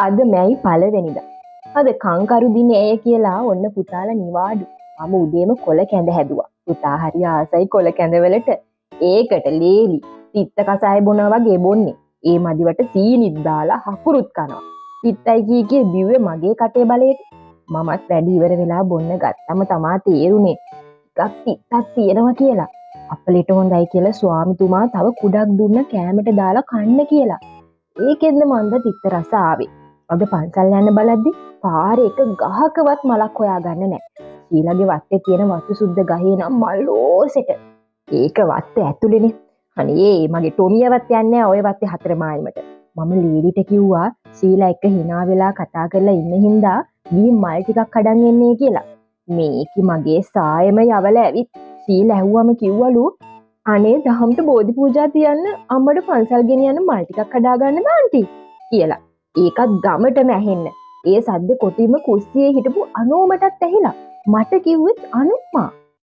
අද මැයි පළවෙනිදා. අද කංකරු දිනය කියලා ඔන්න පුතාලා නිවාඩු. මම උදේම කොළ කැඳ හැදුවා. පුතා හරි ආසයි කොළ කැඳවලට. ඒකට ලේලි තිත්ත කසාය බොනවා වගේ බොන්නේ. ඒ මදිවට සීනිත් දාලා හකුරුත් කනවා. තිත්තයි කී කිය බිව්වේ මගේ කටේ බලයට. මමත් වැඩි ඉවර වෙලා බොන්න ගත්තම තමා තේරුනේ ටිකක් තිත්තක් තියෙනවා කියලා. අපලෙට හොඳයි කියලා ස්වාමිතුමා තව කුඩක් දුන්න කෑමට දාලා කන්න කියලා. ඒකෙන්ද මන්ද තිත්ත රස ආවේ. අද පන්සල් යන්න බලද්දි පාරේ එක ගහකවත් මලක් හොයාගන්න නෑ. ශීලාගේ වත්තේ තියෙන වතු සුද්ද ගහේ නම් මල් ඕසෙට. ඒක වත්ත ඇතුලේනේ. අනේ මගේ ටොමියවත් යන්නේ නෑ ඔය වත්තේ හතර මායිමට. මම ලීලිට කිව්වා ශීලා එක්ක හිනා වෙලා කතා කරලා ඉන්න හින්දා ගිහින් මල් ටිකක් කඩන් එන්නේ කියලා. මේකි මගේ සායම යවල ඇවිත් ශීලා ඇහුවම කිව්වලු අනේ දහම්ට බෝධි පූජා තියන්න අම්මට පන්සල් ගෙනියන්න මල් ටිකක් කඩා ගන්න ආන්ටි කියලා. ඒකත් ගමටම ඇහෙන්න. ඒ සද්ද කොටින්ම කුස්සියේ හිටපු අනෝමටත් ඇහිලා. මට කිව්වෙත් අනුම්මා.